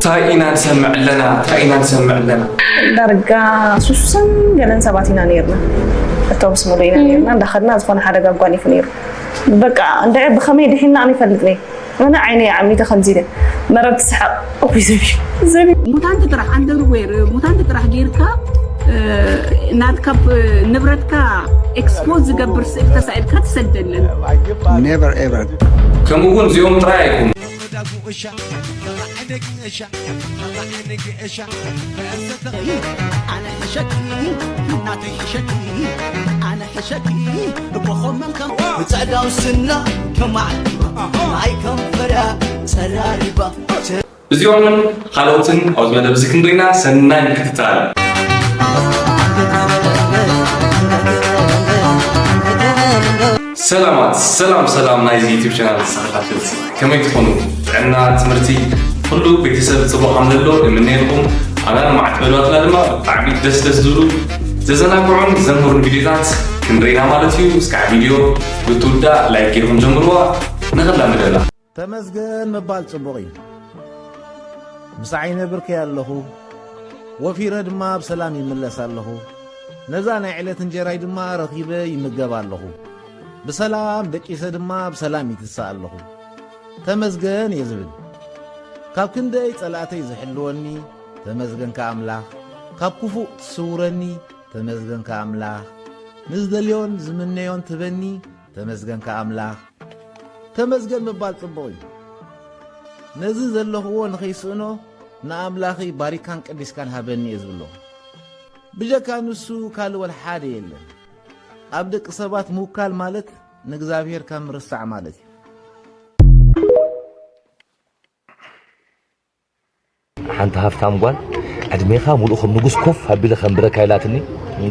እንታይ ኢና ንሰምዕ ኣለና እንታይ ኢና ንሰምዕ ኣለና። ዳርጋ ሱሱን ገለን ሰባት ኢና ነርና። እቶም ስሙሉ ኢና ነርና እንዳኸድና ዝኾነ ሓደጋ ኣጓኒፉ ነይሩ። በቃ እንድዒ ብኸመይ ድሒና ኣነ ይፈልጥ ነይ ኣነ ዓይነ ይዓሚተ ከምዚ ኢለ መረብ ትስሓቕ እኩይ ዘብዩ ዘብዩ ሙታንት ጥራሕ ኣንደርዌር ሙታንት ጥራሕ ጌርካ ናትካ ንብረትካ ኤክስፖዝ ዝገብር ስእል ተሳኢልካ ትሰደለን። Never ever. ከምኡ እውን እዚኦም ጥራይ ኣይኮኑ። ኣነ ሕሸኪ እናተይ ሕሸኪ ኣነ ሕሸኪ ብኾመም ከም ብጸዕዳው ስና ከማዕቲባ ናይ ከንፈራ ጸራሪባ እዚኦምን ካልኦትን ኣብዚ መደብ እዚ ክንሪና ሰናይ ምክትታል። ሰላማት ሰላም ሰላም ናይዚ ዩቲብ ቻናል ተሳታፊት ከመይ ትኾኑ? ጥዕና፣ ትምህርቲ፣ ኩሉ ቤተሰብ ጽቡቕ ከም ዘሎ እምነየልኩም። ኣና ንመዓት በሏትና ድማ ብጣዕሚ ደስ ደስ ዝብሉ ዘዘናግዑን ዘምህሩን ቪዲዮታት ክንሪና ማለት እዩ። እስካዕ ቪዲዮ ብትውዳእ ላይክ ጌርኩም ጀምርዋ። ንኽላምደላ ተመስገን ምባል ጽቡቕ እዩ። ምሳይ ነብርከይ ኣለኹ፣ ወፊረ ድማ ብሰላም ይምለስ ኣለኹ። ነዛ ናይ ዕለት እንጀራይ ድማ ረኺበ ይምገብ ኣለኹ። ብሰላም ደቂሰ ድማ ብሰላም ይትስእ ኣለኹ። ተመስገን እየ ዝብል። ካብ ክንደይ ጸላእተይ ዝሕልወኒ ተመስገንካ ኣምላኽ። ካብ ክፉእ ትስውረኒ ተመስገንካ ኣምላኽ። ንዝደልዮን ዝምነዮን ትበኒ ተመስገንካ ኣምላኽ። ተመስገን ምባል ጽቡቕ እዩ። ነዚ ዘለኽዎ ንኸይስእኖ ንኣምላኸይ ባሪካን ቀዲስካን ሃበኒ እየ ዝብሎ። ብጀካ ንሱ ካልእ ወላ ሓደ የለን። ኣብ ደቂ ሰባት ምውካል ማለት ንእግዚኣብሔር ካብ ምርሳዕ ማለት እዩ። ሓንቲ ሃፍታም ጓል ዕድሜኻ ሙሉእ ከም ንጉስ ኮፍ ኣቢለ ከንብረካ ኢላትኒ፣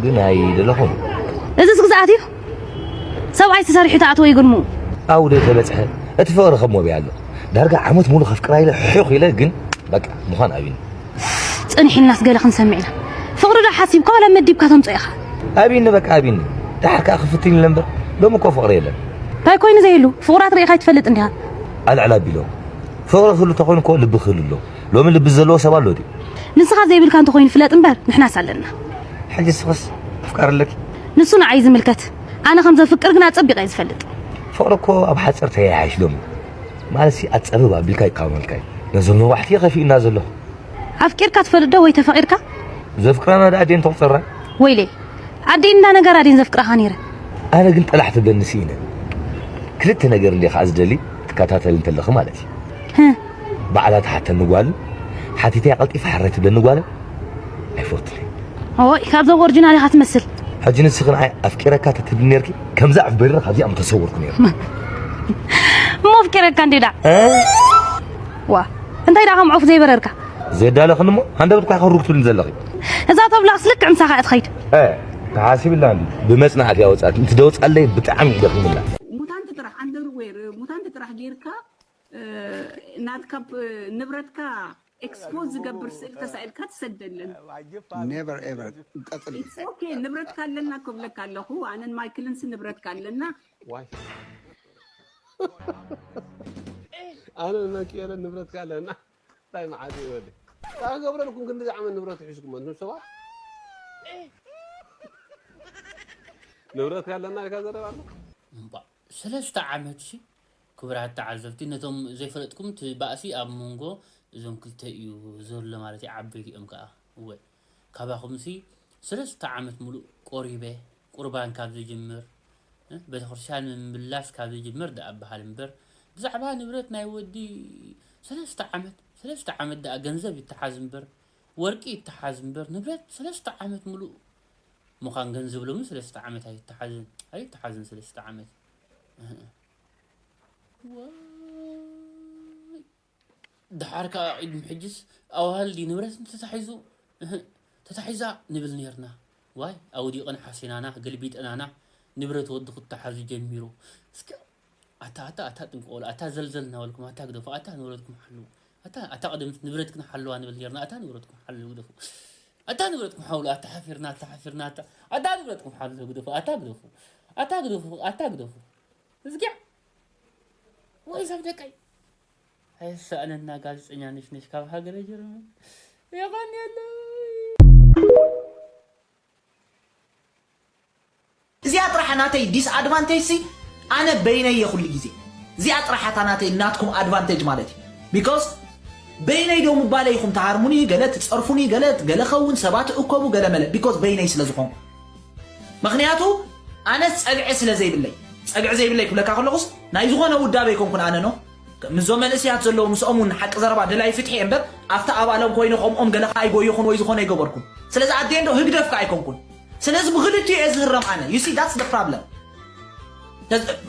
ግን ኣይደለኹን። እዚስ ግዝኣት እዩ? ሰብኣይ ተሰሪሑ ተኣትዎ ይግርሙ። ኣብኡ ዶ ተበጽሐ እቲ ፍቕሪ ከም ወብያ ኣሎ። ዳርጋ ዓመት ሙሉ ከፍቅራ ኢለ ሕዩኽ ኢለ ግን በቃ ምዃን ኣብዩኒ። ጽንሕ ኢልናስ ገለ ክንሰምዕ ኢና። ፍቕሪ ዶ ሓሲብካ ዋላ መዲብካ ተምጾ ኢኻ? ኣብዩኒ በቃ ኣብዩኒ። ደሓር ከኣ ክፍትን ኢለ እምበር ሎሚ እኮ ፍቕሪ የለን። እንታይ ኮይኑ ዘይህሉ? ፍቑራት ርኢኻ ኣይትፈልጥን ዲኻ? ኣልዕል ኣቢሎም። ፍቕሪ ክህሉ ተኾይኑ እኮ ልቢ ክህሉ ኣሎ። ሎሚ ልቢ ዘለዎ ሰብ ኣሎ ድዩ? ንስኻ ዘይብልካ እንተኾይኑ ፍለጥ እምበር ንሕናስ ኣለና። ሕጂ ንስኽስ ኣፍቃሪ ኣለኪ? ንሱ ንዓይ ዝምልከት። ኣነ ከም ዘፍቅር ግን ኣጸቢቐ እየ ዝፈልጥ። ፍቕሪ እኮ ኣብ ሓጺር ተያያይሽ ሎሚ። ማለትሲ ኣጸብብ ኣቢልካ ይቃወመልካ እዩ። ነዞም ነዋሕቲ እዩ ከፊኡና ዘሎ። ኣፍቂርካ ትፈልጥ ዶ ወይ ተፈቒርካ? ዘፍቅራና ደኣ ኣዴን ተቑጽራ። ወይለይ። ኣዴን እንዳነገራ ድየን ዘፍቅራኻ ነይረ? ኣነ ግን ጠላሕ ትብለኒ ስኢነ። ክልተ ነገር እንድየ ከኣ ዝደሊ ትከታተል እንተለኺ ማለት እዩ። ህህ። ባዕላ ትሓተኒ ጓል ሓቲተያ ቀልጢፋ ሕራይ ትብለኒ ጓል ኣይፈቱን እየ። ኦይ ካብዞም ኦርጅናል ኢኻ ትመስል። ሕጂ ንስኺ ንዓይ ኣፍቂረካ ተትብሊ ነርኪ ከምዛ ዑፍ በሪረ ካብዚኣ ምተሰወርኩ ነይረ። እሞ ኣፍቂረካ እንዴ ዳ? እ? ዋ እንታይ ደኣ ከም ዑፍ ዘይበረርካ? ዘየዳለኽኒ እሞ ሃንደበት ኳ ከሩግ ትብልኒ ዘለኺ። እዛ ተብላኽስ ልክዕ ምሳኻ እያ ትኸይድ። እ፣ ተሓሲብላ እንዲ ብመጽናዕቲ ኣውጻት እንት ደውጻለይ ብጣዕሚ እዩ ደኺምላ። ሙታንት ጥራሕ ኣንደርዌር ሙታንት ጥራሕ ጌርካ ናትካ ንብረትካ ኤክስፖዝ ዝገብር ስእል ተሳኢልካ ትሰደለን። Never ever. ቀጽል። ኦኬ ንብረትካ ኣለና ክብለካ ኣለኹ ኣነን ማይክልንስ ንብረትካ ኣለና። ኣነ መኪኤለ ንብረትካ ኣለና እንታይ መዓት እዩ ወዲ እንታይ ክገብረልኩም ክንዲ ዝዓመት ንብረት ሒዝኩም ኣንቱም ሰባት ንብረትካ ኣለና ኢልካ ዘረባ ኣሎ እምቧ ሰለስተ ዓመት ሲ ክቡራት ተዓዘብቲ ነቶም ዘይፈለጥኩም እቲ ባእሲ ኣብ መንጎ እዞም ክልተ እዩ ዘሎ ማለት እዩ ዓበይቲ እዮም ከዓ እወ ካባኹምሲ ሰለስተ ዓመት ሙሉእ ቆሪበ ቁርባን ካብ ዝጅምር ቤተክርስትያን ምምላስ ካብ ዝጅምር ደኣ በሃል እምበር ብዛዕባ ንብረት ናይ ወዲ ሰለስተ ዓመት ሰለስተ ዓመት ደኣ ገንዘብ ይተሓዝ እምበር ወርቂ ይተሓዝ እምበር ንብረት ሰለስተ ዓመት ሙሉእ ምዃን ገንዘብ ሎሚ ሰለስተ ዓመት ኣይተሓዝን ኣይተሓዝን ሰለስተ ዓመት እህ። ዋይ ደሓር ከዓ ቅድሚ ሕጅስ ኣዋልዲ ንብረት ተታሒዙ እህ፣ ተታሒዛ ንብል ነርና ዋይ ኣውዲቕን ሓሲናና ገልቢጥናና ንብረት ወዲ ክተሓዙ ጀሚሩ እስከ ኣታ ኣታ ኣታ ጥንቆል ኣታ ዘልዘል እናበልኩም ኣታ ግደፉ ኣታ ንብረትኩም ሓልዉ ኣታ ኣታ ቅድምት ንብረትክን ሓልዋ ንብል ነርና ኣታ ንብረትኩም ሓልዉ ግደፉ ኣታ ንብረትኩም ሓልዉ ኣታ ሓፊርና ኣታ ሓፊርና ኣታ ኣታ ንብረትኩም ሓልዉ ግደፉ ኣታ ግደፉ ኣታ ግደፉ ኣታ ግደፉ እዝጊያ ወይ ሰብ ደቀይ ኣይሳእነና ጋዜጠኛ ነሽ ነሽ ካብ ሃገረ ጀርመን። እዚኣ ጥራሕ ናተይ ዲስኣድቫንቴጅ ሲ ኣነ በይነይ እየ ኩሉ ግዜ። እዚኣ ጥራሕ እታ ናተይ ናትኩም ኣድቫንቴጅ ማለት እዩ። ቢኮዝ በይነይ ዶ ምባለ ኢኹም ትሃርሙኒ፣ ገለ ትጸርፉኒ፣ ገለ ገለ ኸውን ሰባት እከቡ ገለ መለ ቢኮዝ በይነይ ስለ ዝኾንኩ። ምኽንያቱ ኣነ ጸግዒ ስለ ዘይብለይ ጸግዒ ዘይብለይ ክብለካ ከለኹስ ናይ ዝኾነ ውዳበ ኣይኮንኩን ኣነ ኖ ምስዞም መንእስያት ዘለዉ ምስኦም እውን ሓቂ ዘረባ ደላይ ፍትሒ እየ እምበር ኣብቲ ኣባሎም ኮይነ ከምኦም ገለ ከዓ ኣይጎየኹን ወይ ዝኾነ ኣይገበርኩን። ስለዚ ኣዴ እንዶ ህግደፍ ከዓ ኣይኮንኩን። ስለዚ ብክልቲኡ እየ ዝህረም ኣነ you see that's the problem።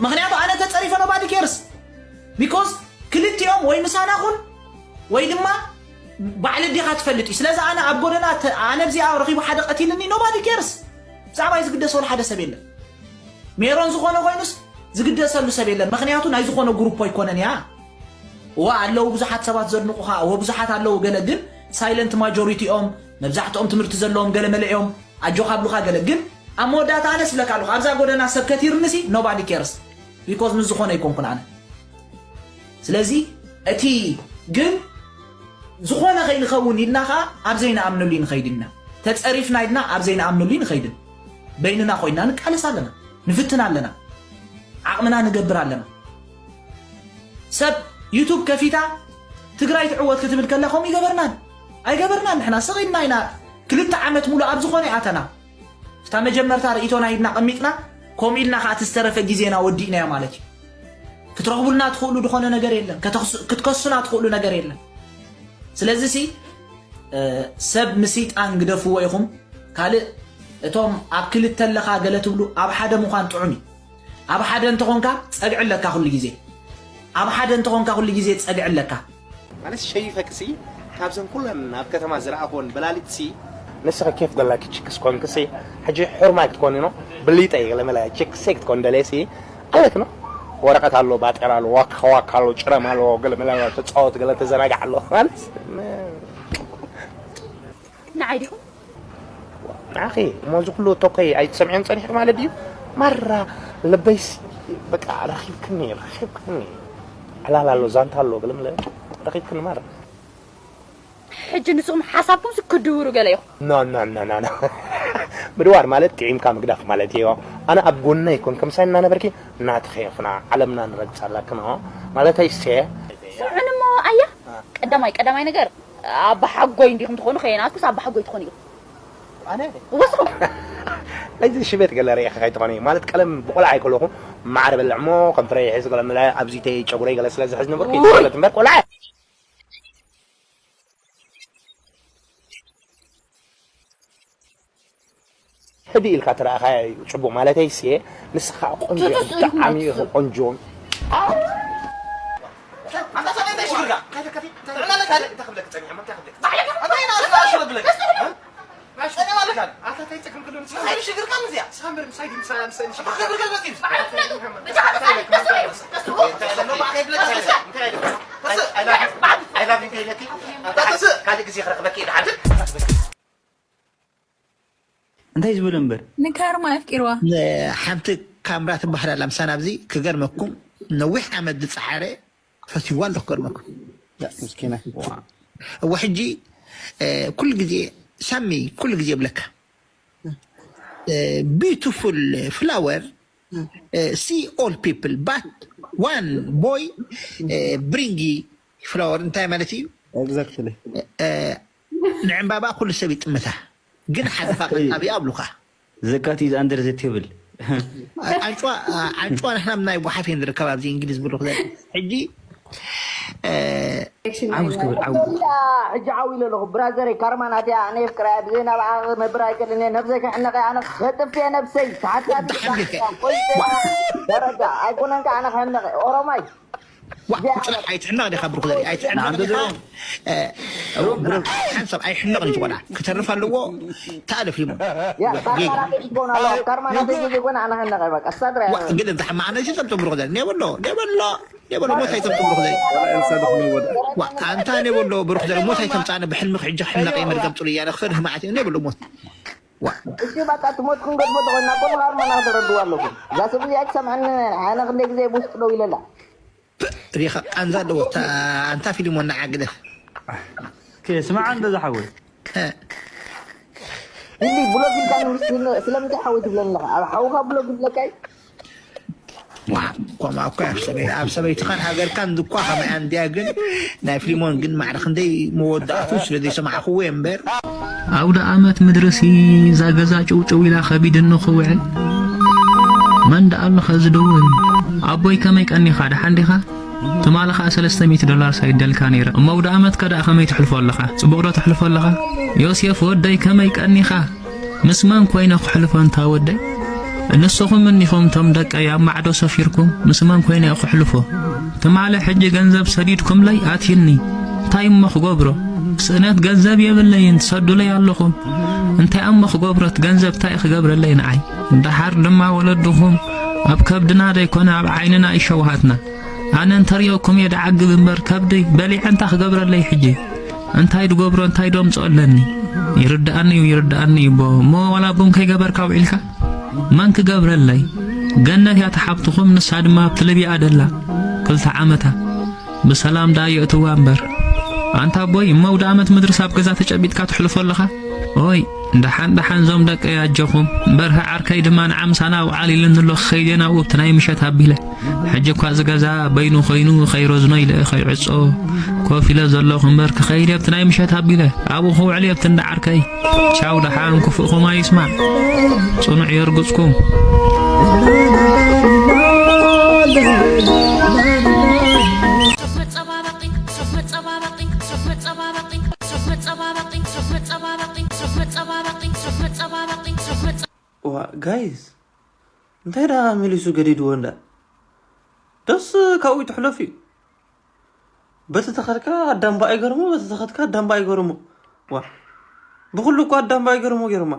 ምክንያቱ ኣነ ተፀሪፈ nobody cares because ክልቲኦም ወይ ምሳና ኩን ወይ ድማ ባዕሊ ዲኻ ትፈልጥ እዩ። ስለዚ ኣነ ኣብ ጎደና ኣነ ብዚኣ ረኺቡ ሓደ ቀቲልኒ nobody cares። ብዛዕባይ ዝግደስ ወላ ሓደ ሰብ የለን። ሜሮን ዝኾነ ኮይኑስ ዝግደሰሉ ሰብ የለን። ምክንያቱ ናይ ዝኾነ ግሩፕ ኣይኮነን እያ። እዋ ኣለዉ ብዙሓት ሰባት ዘድንቑኻ፣ እወ ብዙሓት ኣለዉ ገለ ግን ሳይለንት ማጆሪቲ እዮም። መብዛሕትኦም ትምህርቲ ዘለዎም ገለ መለ እዮም። ኣጆኻ ኣብሉኻ ገለ ግን ኣብ መወዳእታ ኣነ ስብለካ ኣለኹ ኣብዛ ጎደና ሰብ ከቲርንሲ nobody cares because ምስ ዝኾነ ኣይኮንኩን ኣነ። ስለዚ እቲ ግን ዝኾነ ከይንኸውን ኢልና ኸዓ ኣብ ዘይንኣምነሉ ንኸይድ ኢና። ተፀሪፍና ኢልና ኣብ ዘይንኣምነሉ ንኸይድን በይንና ኮይንና ንቃለስ ኣለና፣ ንፍትን ኣለና፣ ዓቕምና ንገብር ኣለና። ሰብ ዩቱብ ከፊታ ትግራይ ትዕወት ክትብል ከላ ከምኡ ይገበርናን ኣይገበርናን ንሕና ስቕ ኢልና ኢና ክልተ ዓመት ሙሉ ኣብ ዝኾነ ኣተና እታ መጀመርታ ርእይቶና ሂብና ቀሚጥና ከምኡ ኢልና ከዓ እቲ ዝተረፈ ግዜና ወዲእናዮ ማለት እዩ ክትረኽቡልና ትኽእሉ ዝኾነ ነገር የለን ክትከሱና ትኽእሉ ነገር የለን ስለዚ ሲ ሰብ ምስይጣን ግደፍዎ ኢኹም ካልእ እቶም ኣብ ክልተ ኣለኻ ገለ ትብሉ ኣብ ሓደ ምዃን ጥዑም እዩ ኣብ ሓደ እንተኾንካ ጸግዒ ኣለካ ኩሉ ግዜ ኣብ ሓደ እንተኾንካ ኩሉ ግዜ ጸግዒ ኣለካ ማለት ሸይፈክሲ ካብዘን ኩለን ኣብ ከተማ ዝረኣኽወን በላሊጥሲ ንስኺ ኬፍ ዘለኪ ችክስ ኮንክሲ ሕጂ ሕርማይ ክትኮኒ ኖ ብሊጠይ ገለመለ ችክሰይ ክትኮን ደለየሲ ኣለክ ኖ ወረቀት ኣሎ ባጤራ ኣሎ ዋካ ዋካ ኣሎ ጭረም ኣሎ ገለመለ ኣሎ ተፃወት ገለ ተዘናጋዕ ኣሎ ማለት ንዓይ ዲኹም ንዓኺ እሞ እዚ ኩሉ ተኮይ ኣይትሰምዕዮን ፀኒሕኪ ማለት ድዩ? ማራ ልበይሲ በቃ ረኺብክኒ ረኺብክኒ ዕላል ኣሎ ዛንታ ኣሎ ገለምለ ረኺብክኒ ማራ ሕጂ ንስኹም ሓሳብኩምሲ ክድውሩ ገለ ኢኹም። No no no no no ምድዋር ማለት ጥዒምካ ምግዳፍ ማለት እዮ። ኣነ ኣብ ጎንና ይኮን ከምሳይ እናነበርኪ ናትኺ ኢኹና ዓለምና ንረግፃላ ክኖ ማለተይ ሴ ስዑን እሞ ኣያ ቀዳማይ ቀዳማይ ነገር ኣባሓጎይ እንዲኹም ትኾኑ ከየናትኩስ ኣባሓጎይ ትኾኑ ኢኹም። ኣነ ወስኹም እዚ ሽበት ገለ ርኢኻ ከይትኾኒ ማለት ቀለም ብቆልዓ ይከለኹ ማዕረ በልዕ እሞ ከም ፍረ ይሕዝ ገለ ምለ ኣብዚ ተይ ጨጉረይ ገለ ስለ ዝሕዝ ነበርኩ ይትፈለት እምበር ቆልዓ ሕዲ ኢልካ ተረኣኻያ እዩ ፅቡቅ ማለተይ ሴ ንስኻ ቆንጆ ብጣዕሚ ኢኻ ቆንጆ እንታይ ዝብል እምበር ንካርማ ኣፍቂርዋ ሓንቲ ካምራ ትበሃል ኣላ ምሳና ኣብዚ ክገርመኩም ነዊሕ ዓመት ዝፀሓረ ፈትዋ ኣለኩ ክገርመኩም ምስኪና እወ ሕጂ ኩሉ ግዜ ሳሚ ኩሉ ግዜ ይብለካ beautiful flower see all people but one boy bring flower እንታይ ማለት እዩ exactly ንዕምባባ ኩሉ ሰብ ይጥምታ ግን ሓደ ፋቅር ኣብያ ኣብሉካ ዘካት is under the table ኣንጭዋ ኣንጭዋ ንሕና ናይ ጓሓፍ እየ ንርከብ ኣብዚ እንግሊዝ ብሉክ ዘ ሕጂ ዓውስ ክብል ዓው ሕጂ ዓው ኢለ ኣለኹ ብራዘረይ ካርማ ናተይ ኣነ የፍቅራ ብዘይ ናብኣ ክነብር ኣይክእልን እየ ነብሰይ ክሕነቀ ኣነ ከጥፍ እየ ነብሰይ ተሓታቲ ደረጃ ኣይኮነን ከ ኣነ ክሕነቀ ኦሮማይ ዋ ቁጭ በል ኣይትሕነቕ ዲኻ ብሩክ ዘርኢ ኣይትሕነቕ ዲኻ ሓንሳብ ኣይሕነቕን እዩ ቆልዓ ክተርፍ ኣለዎ ተኣለፍ ይሞ ግን እዛ ሕማቕ ነዚ ተምፅእ ብሩክ ዘርኢ ኔበሎ ኔበሎ ኔበሎ ሞት ኣይተምፅእ ብሩክ ዘርኢ ኣንታ ኔበሎ ብሩክ ዘርኢ ሞት ኣይተምፅእ ኣነ ብሕልሚ ክሕጂ ክሕነቕ እየ መርገም ፅሉ እያ ክፈርህ መዓት እዩ ኔበሎ ሞት እሺ በቃ ትሞት ክንገድፎ ተኾይና እኮ ንኻርማ ናክተረድዋ ኣለኩም እዛ ሰብ እዚኣ ትሰምዐኒ ኣነ ክንደይ ግዜ ብውስጥ ደው ኢለላ ሪኻ ቃንዛ ኣለዎ። ኣንታ ፊልሞን ንዓ ግደፍ። ስማዕ እንዶ ዝሓወይ። እንዲ ብሎግ ኢልካ ስለምንታይ ሓወይ ትብለኒ ኣለኻ? ኣብ ሓውኻ ብሎግ ይብለካ እዩ። ከምኣ እኮ ኣብ ሰበይትኻን ሃገርካን ድኳ ከመይ ኣንድያ ግን ናይ ፊልሞን ግን ማዕረ ክንደይ መወዳእቱ ስለ ዘይሰማዕኽዎ እየ እምበር። ኣውደ ኣመት ምድርሲ እዛ ገዛ ጭውጭው ኢላ ከቢድኒ ክውዕል መን ደኣ ኣለኸ ዝደውል ኣቦይ ከመይ ቀኒኻ ደሓን ዲኻ ትማሊ ኸኣ ሰለስተ ሚእቲ ዶላር ሰዲደልካ ነይረ እሞ ኣውደ ኣመትከ ደኣ ከመይ ተሕልፎ ኣለኻ ጽቡቕ ዶ ተሕልፎ ኣለኻ ዮሴፍ ወደይ ከመይ ቀኒኻ ምስ መን ኮይነ ክሕልፎ እንታ ወደይ ንስኹም እኒኹም ቶም ደቀይ ኣብ ማዕዶ ሰፊርኩም ምስ መን ኮይነ ክሕልፎ ትማሊ ሕጂ ገንዘብ ሰዲድኩምለይ ኣትዩኒ እንታይ እሞ ክገብሮ ስእነት ገንዘብ የብለይን ትሰዱለይ ኣለኹም እንታይ እሞ ክገብሮ እቲ ገንዘብ እንታይ ክገብረለይ ንዓይ ደሓር ድማ ወለድኹም ኣብ ከብድና ደይኮነ ኣብ ዓይንና እዩ ሸውሃትና ኣነ እንተሪኦኩም እየ ደዓግብ እምበር ከብደይ በሊዐ እንታይ ክገብረለይ ሕጂ እንታይ ድገብሮ እንታይ ዶምፅኦ ኣለኒ ይርድኣኒ እዩ ይርድኣኒ እዩ እሞ ዋላ ቡን ከይገበርካ ውዒልካ መን ክገብረለይ ገነት እያ ተሓብትኹም ንሳ ድማ ኣብቲ ልብያ ደላ ክልተ ዓመታ ብሰላም ደኣ የእትዋ እምበር ኣንታ ኣቦይ እሞ ኣውደ ኣመት ምድርስ ኣብ ገዛ ተጨቢጥካ ተሕልፎ ኣለኻ ኦይ ደሓን ደሓን ዞም ደቀይ ኣጆኹም በርሀ ዓርከይ ድማ ንዓ ምሳና ኣውዓል ኢሉኒ ኣሎ ክኸይድ እየ ናብኡ ኣብቲ ናይ ምሸት ኣቢለ ሕጂ እኳ እዚ ገዛ በይኑ ኮይኑ ከይረዝኖ ኢለ ከይዕጾ ኮፍ ኢለ ዘለኹ እምበር ክኸይድ እየ ኣብቲ ናይ ምሸት ኣቢለ ኣብኡ ክውዕል እየ ኣብቲ እንዳ ዓርከይ ቻው ደሓን ክፉእኹም ኣይስማዕ ጽኑዕ የርግጽኩም ዋ ጋይስ እንታይ ደኣ መሊሱ ገዲድዎ እንዳ ደስ ካብኡ ትሕለፍ እዩ በቲ ተኸድካ ኣዳምባ ኣይገርሞ በቲ ተኸድካ ኣዳምባ ኣይገርሞ ዋ ብኩሉ እኮ ኣዳምባ ኣይገርሞ ገርማ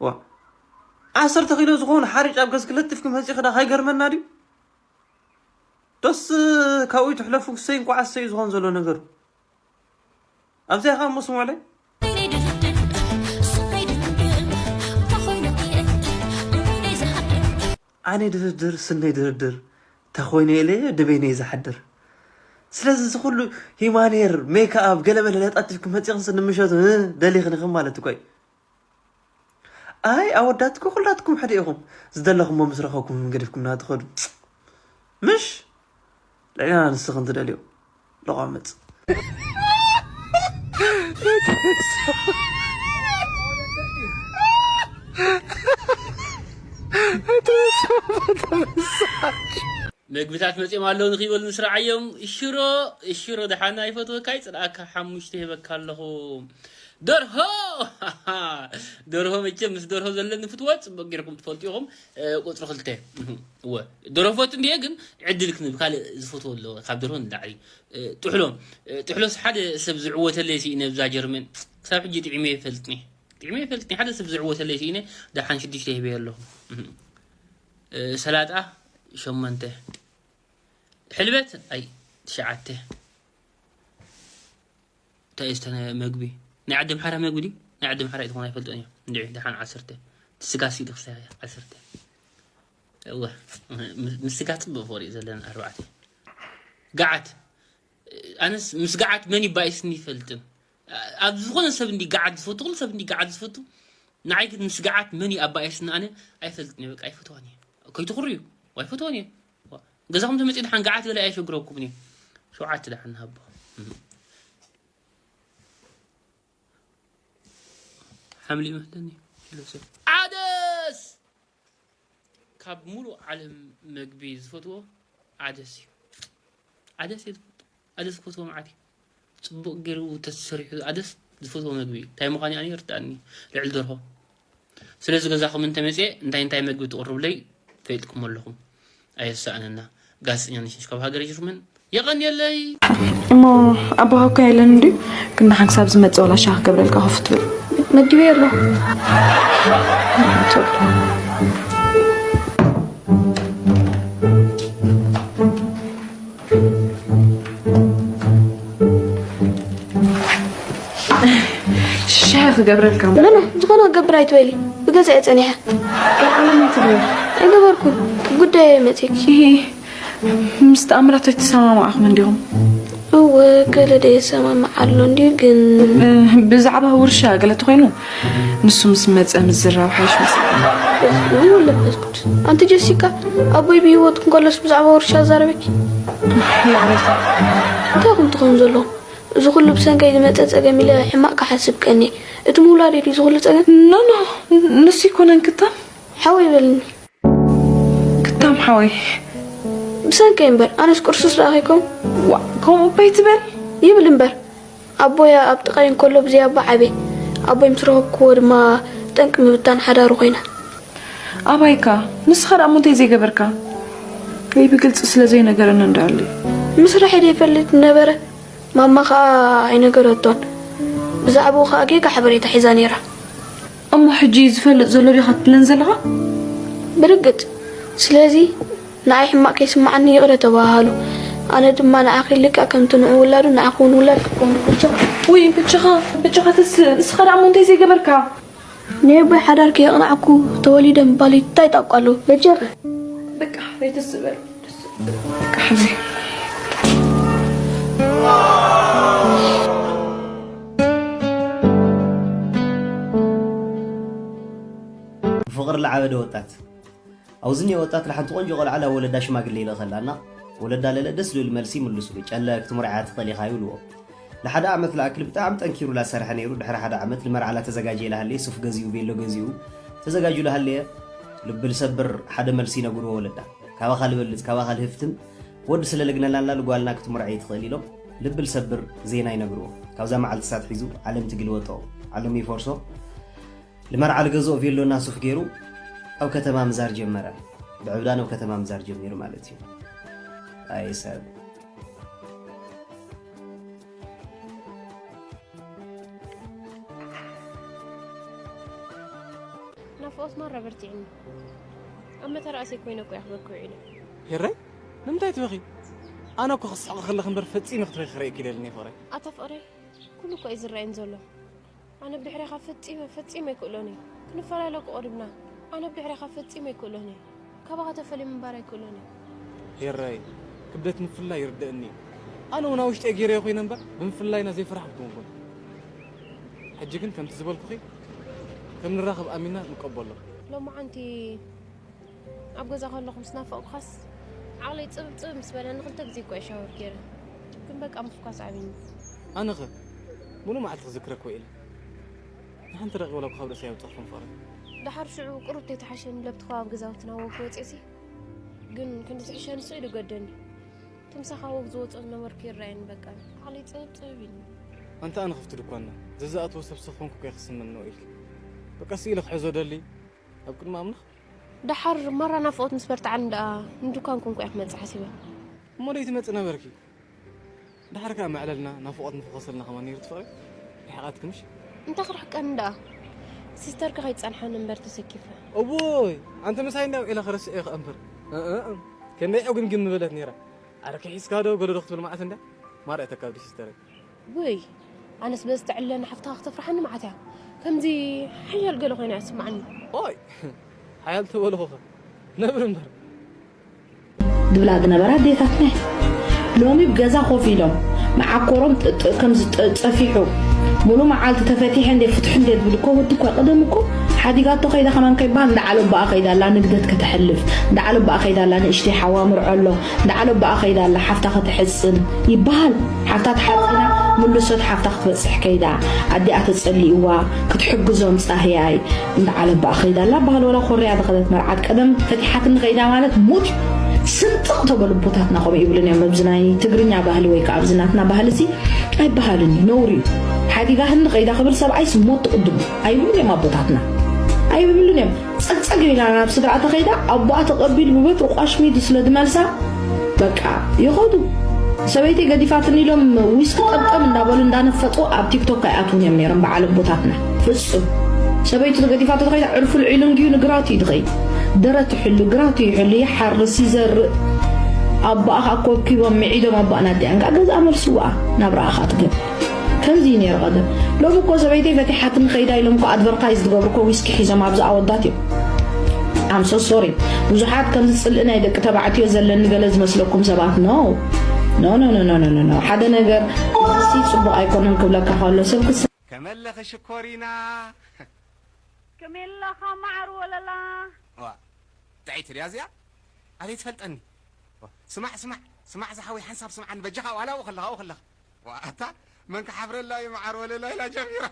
ዋ ዓሰርተ ኪሎ ዝኾኑ ሓሪጭ ኣብ ገዝኪ ለጢፍኪ መፂኺ ዳ ካይገርመና ድዩ ደስ ካብኡ ትሕለፉ ክሰይ እንኳ ዓሰዩ ዝኾን ዘሎ ነገሩ ኣብዚኣ ከዓ እሞ ስምዑለይ ኣነ ድርድር ስነይ ድርድር ተኾይነ ኢለ ድበይነ እዩ ዝሓድር ስለዚ እዚ ኩሉ ሂማኔር ሜክኣብ ገለመለ ለጣጢፍኪ መፂኽን ስንምሸቱ ደሊኽን ኢኽን ማለት እኮ እዩ ኣይ ኣወዳት እኮ ኩላትኩም ሓደ ኢኹም ዝደለኹሞ ምስ ረኸብኩም ገዲፍኩምና ትኸዱ ምሽ ልዕልና ንስኽን ትደልዮ ለቋምፅ መግብታት መፅኦም ኣለዉ ንክይበሉ ንስርዓዮም ሽሮ ሽሮ ደሓና ይፈትወካ ይፅልኣካ ሓሙሽተ ይህበካ ኣለኹ ደርሆ ደርሆ መቸም ምስ ደርሆ ዘለኒ ፍትወ ፅቡቅ ገይርኩም ትፈልጡ ኢኹም ቁፅሪ ክልተ እወ ደርሆ ፈቱ እንድየ ግን ዕድል ክንብ ካልእ ዝፈትዎ ኣሎ ካብ ደርሆ ንላዕሊ ጥሕሎ ጥሕሎስ ሓደ ሰብ ዝዕወተለይ ስኢነ ብዛ ጀርመን ክሳብ ሕጂ ጥዒመ ይፈልጥኒ ጥዒመ ይፈልጥኒ ሓደ ሰብ ዝዕወተለይ ስኢነ ደሓን ሽዱሽተ ይህበየ ኣለኹ ሰላጣ ሸሞንተ ሕልበት ኣይ ትሽዓተ እንታይ እዩ ዝተነ መግቢ ናይ ዓዲ ኣምሓራ መግቢ ድዩ ናይ ዓዲ ኣምሓራ እዩ ዝኾነ ኣይፈልጦን እዮም እንድዒ ደሓን ዓሰርተ እቲ ስጋ ሲ ድኽሳ ዓሰርተ እወ ምስ ስጋ ፅቡቅ ፍቅሪ እዩ ዘለና ኣርባዕተ ገዓት ኣነስ ምስ ገዓት መን ይባኢስኒ ይፈልጥን ኣብ ዝኾነ ሰብ እንዲ ገዓት ዝፈቱ ኩሉ ሰብ እንዲ ገዓት ዝፈቱ ንዓይ ግን ምስ ገዓት መን እዩ ኣባኢስኒ ኣነ ኣይፈልጥን እየ በቃ ኣይፈትዋን እየ ከይትኹርዩ ኣይፈትዋን እየ ገዛኹም ተመፂኡ ደሓን ገዓት ገለ ኣየሸግረኩምን እዩ ሸውዓተ ደሓን ንሃቦ ሓምሊ ይመስለኒ ዓደስ ካብ ሙሉእ ዓለም መግቢ ዝፈትዎ ዓደስ እዩ ዓደስ እየ ዝፈትዎ ዓደስ ክፈትዎ መዓት እዩ ፅቡቅ ገይሩ ተሰሪሑ ዓደስ ዝፈትዎ መግቢ እዩ እንታይ ምዃኑ ኣነ ይርዳእኒ ልዕሊ ደርሆ ስለዚ ገዛኹም እንተመፅየ እንታይ እንታይ መግቢ ትቕርብለይ ፈሊጥኩም ኣለኹም ኣየሳእነና ጋዜጠኛ ነሽሽ ካብ ሃገረ ጀርመን የቐንየለይ እሞ ኣቦኻ እኮ የለን እንድዩ ግን ደሓን ክሳብ ዝመፅእ ወላ ሻህ ክገብረልካ ከፍ ትብል መጊበ ኣሎ ሻሂ ክገብረልካ ምነ ዝኾነ ክገብር ኣይትበሊ ብገዛ እየ ፀኒሐ ኣይገበርኩን ጉዳይ እየ መፅእኪ ምስ ተኣምራት ኣይተሰማማዕኹም እንዲኹም? እወ፣ ገለ ደየሰማምዕ ኣሎ እንድዩ ግን። ብዛዕባ ውርሻ ገለ ተኾይኑ ንሱ ምስ መጸ ምዝራብ ሓይሽ መስለኒ። በስመ አብ ወወልድ ወመንፈስ ቅዱስ። ኣንቲ ጀሲካ፣ ኣቦይ ብህይወት እንከሎስ ብዛዕባ ውርሻ ኣዛረበኪ? ይቕሬታ። እንታይ ኹም ትኾኑ ዘለኹም? እዚ ኩሉ ብሰንከይ ዝመጸ ጸገም ኢለ ሕማቕ ክሓስብ ቀንየ። እቲ ምውላድ እዩ እዚ ኩሉ ጸገም? ኖ ኖ፣ ንሱ ይኮነን ክታም። ሓወይ በልኒ። ክታም ሓወይ። ብሰንከይ እምበር ኣነስ ቅርሱስ ደኣ ከይኮን። ዋ፣ ከምኡ እባ ኣይትበል። ይብል እምበር ኣቦይ ኣብ ጥቓይ እንከሎ ብዘይ ኣቦ ዓብየ። ኣቦይ ምስ ረኸብክዎ ድማ ጠንቂ ምብታን ሓዳሩ ኮይና። ኣባይካ ንስኻ ደኣ እሞ እንታይ ዘይገበርካ? ወይ ብግልፂ ስለ ዘይነገረኒ እንዳኣሉ። ምስራሐይ ደይፈልጥ ነበረ። ማማ ኸኣ ኣይነገረቶን። ብዛዕባኡ ኸኣ ጌጋ ሓበሬታ ሒዛ ነይራ። እሞ ሕጂ ዝፈልጥ ዘሎ ዲኻ ትብለን ዘለኻ? ብርግጽ። ስለዚ ንዓይ ሕማቕ ከይስምዓኒ ይቕረ ተባሃሃሉ። ኣነ ድማ ንዓኺ ልክዕ ከምቲ ንዑ ውላዱ ንዓኺ እውን ውላድ ክኮንኩ ብቻ። ውይ በጃኻ በጃኻ ተስእ፣ ንስኻ ደኣ እሞ እንታይ ዘይገበርካ? ናይ ኣቦይ ሓዳር ከየቕናዕኩ ተወሊደ ምባል እንታይ ጣቋ ኣለዎ? በጃኺ። በቃ ዘይተስእ በል። በቃ ሓዘይ። ብፍቕሪ ለዓበደ ወጣት። ኣብዚ እኒኦ ወጣት ለሓንቲ ቆንጆ ቆልዓ ላብ ወለዳ ሽማግሌ ይልእኸላ እና ወለዳ ለለ ደስ ዝብል መልሲ ይምልሱሉ። ጨለ ክትምርዓያ ትኽእል ኢኻ ይብልዎ። ለሓደ ዓመት ለኣክል ብጣዕሚ ጠንኪሩ ላሰርሐ ነይሩ። ድሕሪ ሓደ ዓመት ልመርዓ ላተዘጋጀየ ላሃለየ ሱፍ ገዚኡ ቬሎ ገዚኡ ተዘጋጁ ላሃለየ ልቢ ልሰብር ሓደ መልሲ ይነግርዎ ወለዳ። ካባኻ ልበልጽ ካባኻ ልህፍትም ወዲ ስለ ልግነላና ልጓልና ክትምርዐይ ትኽእል ኢሎም ልቢ ልሰብር ዜና ይነግርዎ። ካብዛ መዓልቲ ሳት ሒዙ ዓለም ትግልበጦ ዓለም ይፈርሶ። ልመርዓ ልገዝኦ ቬሎና ሱፍ ገይሩ ኣብ ከተማ ምዛር ጀመረ። ብዕብዳን ኣብ ከተማ ምዛር ጀሚሩ ማለት እዩ። ኣይ ሰብ። ናፍቆት ማራ በርቲዕኒ። ኣብ መተራእሰይ ኮይነ እኮ የኽበርኩ ውዒለ። ሄራይ ንምንታይ ትበኺ? ኣነ እኮ ክስሕቕ ከለኺ እምበር ፈጺመ ክትበኺ ክርእየኪ ደልኒ ፍቕረይ። ኣታ ፍቕረይ ኩሉ እኮ እዩ ዝረኣየኒ ዘሎ። ኣነ ብድሕሬኻ ፈጺመ ፈጺመ ኣይክእሎን እየ። ክንፈላለ እኮ ቀሪብና። ኣነ ብድሕሬኻ ፈጺመ ኣይክእሎን እየ። ካባኻ ተፈልየ ምንባር ኣይክእሎን እየ። ሄራይ ክብደት ምፍልላይ ይርደኣኒ እዩ። ኣነ እውን ኣብ ውሽጠይ ገይረዮ ኮይነ እምበር ብምፍልላይና ዘይፈራሕኩ ኣይኮንኩን። ሕጂ ግን ከምቲ ዝበልኩኺ ከም ንራኸብ ኣሚንና ንቀበሎ። ሎማዓንቲ ኣብ ገዛ ከለኹ ምስ ናፈቕኩኻስ ዓቕለይ ጽብብ ጽብብ ምስ በለኒ ክልተ ግዜ እኮ እየ ሻወር ገይረ። ግን በቃ ምፍኳስ ዓቢኒ። ኣነኸ ሙሉእ መዓልቲ ክዝክረኪ ውዒለ። ንሓንቲ ደቂቕ ወላ እኳ ካብ ርእሰይ ኣየውጻእኩን ፍቕረይ። ደሓር ሽዑ ቁሩብ ተይተሓሸኒ ለብቲ ከባቢ ገዛውትና ወክ ወጺእሲ ግን ክንዲ ዝሕሸኒ ስቕ ኢሉ ገደኒ። እቲ ምሳኻ ወክ ዝወጾ ዝነበርኩ ይረኣየኒ በቃ ዓቕለይ ጽብብ ጽብብ ኢሉኒ። ኣንታ ኣነ ክፍቲ ድኳና ዘዝኣትዎ ሰብ ስኽ ኮንኩ እኮ እየ ክስምኖ ኢልኪ። በቃ ስኢለ ክሕዞ ደሊ ኣብ ቅድሚ ኣምላኽ። ደሓር ማራ ናፍቖት ምስ በርትዓኒ ደኣ ንድኳን ኮንኩ እያ ክመጽእ ሓሲበ። እሞ ደይ ትመጺ ነበርኪ። ደሓር ከኣ መዕለልና ናፍቖት ምፈኸሰልና ከማን ነይሩ ትፍቕሪ። ርሒቓትኪ ምሽ? እንታይ ክርሕቀኒ ደኣ። ሲስተርኪ ከይትጸንሓኒ እምበር ተሰኪፈ። እውይ ኣንቲ ምሳይ እንዳ ውዒላ ክረስዕ እየ ከኣ እምበር። እእ፣ እእ። ከመይ ዕጉምግም ምበለት ነይራ። ኣረ ከሒስካ ዶ ገለ ዶ ክትብል መዓት እንዳ ማርኣየተካ ብዲ ሲስተረይ። ውይ ኣነስ በዚ ተዕልለኒ ሓፍትኻ ክተፍርሓኒ መዓት እያ። ከምዚ ሓያል ገለ ኮይና እያ ትስምዓኒ። ኦይ ሓያል ተበልኹኸ ነብሪ እምበር። ድብላ ዝነበራ ኣዴታትና ሎሚ ብገዛ ኮፍ ኢሎም መዓኮሮም ከምዚ ጸፊሑ ሙሉ መዓልቲ ተፈቲሐ እንደ ፍትሑ እንደ ዝብል እኮ ወዲ እኳ ቀደም እኮ ሓዲጋቶ ከይዳ ከማን ከይበሃል እንዳ ዓለባኣ ከይዳ ኣላ ንግደት ከተሕልፍ እንዳ ዓለባኣ ከይዳ ኣላ ንእሽተይ ሓዋ ምርዖ ኣሎ እንዳ ዓለባኣ ከይዳ ኣላ ሓፍታ ከተሕጽን ይበሃል። ሓፍታ ተሓጺና ምልሶት ሓፍታ ክትበጽሕ ከይዳ ኣዲኣ ተጸሊእዋ ክትሕግዞም ጻህያይ እንዳ ዓለባኣ ከይዳ ኣላ በሃል ወላ ኮርያ ዝኸደት መርዓት ቀደም ፈቲሓትኒ ከይዳ ማለት ሙት እዩ። ስንጥቕ ተበሉ ኣቦታትና ከምኡ ይብሉን እዮም ኣብዚ ናይ ትግርኛ ባህሊ ወይ ከዓ ኣብዚ ናትና ባህሊ እዚ ኣይበሃልን እዩ ነውሪ እዩ። ሓዲጋ ህንዲ ከይዳ ክብል ሰብኣይስ ሞት ትቕድሙ ኣይብሉን እዮም ኣቦታትና ኣይብሉን እዮም። ጸግጸግ ኢላ ናብ ስድራ ተኸይዳ ኣቦኣ ተቐቢሉ ብበትሩ ቋሽሚዱ ስለ ዝመልሳ በቃ ይኸዱ። ሰበይተይ ገዲፋትኒ ኢሎም ዊስኪ ጠምጠም እንዳበሉ እንዳነፈጡ ኣብ ቲክቶክ ኣይኣትውን እዮም ነይሮም በዓል ኣቦታትና ፍጹም። ሰበይቱ ተገዲፋቶ ተኸይዳ ዕርፉ ልዒሉ እንድዩ ንግራቱ እዩ ዝኸይድ። ደረት ይሕሉ፣ ግራቱ ይሕሉ፣ ይሓርስ፣ ይዘርእ። ኣቦኣ ከዓ ኮብኪቦም ምዒዶም ኣቦኣ ናዲኣን ከዓ ገዝኣ መልስዋ ናብራኣ ከዓ ትገብር። ከምዚ እዩ ነይሩ ቀደም። ሎሚ እኮ ሰበይተይ ፈቲሓትኒ ከይዳ ኢሎም እኮ ኣድቨርታይዝ ዝገብሩ እኮ ዊስኪ ሒዞም ኣብዚ ኣወዳት እዮም። I'm so sorry። ብዙሓት ከምዚ ጽልኢ ናይ ደቂ ተባዕትዮ ዘለኒ ገለ ዝመስለኩም ሰባት፣ no no no no no no no። ሓደ ነገር ንፍሲ ጽቡቕ ኣይኮነን ክብለካ ከሎ ሰብ ክስ ከመለኺ ሽኮሪና። ከመይ ኣለኻ መዓር ወለላ? ዋ፣ ጥዕይቲ ድያ እዚኣ? ኣበይ ትፈልጠኒ? ዋ፣ ስማዕ፣ ስማዕ፣ ስማዕ ዝሓወይ፣ ሓንሳብ ስምዓኒ በጃኻ፣ ዋላ ኣብኡ ከለኻ፣ ኣብኡ ከለኻ። ዋ፣ ኣታ መን ክሓፍረላ እዩ መዓር ወለላ ኢላ ጀሚራ።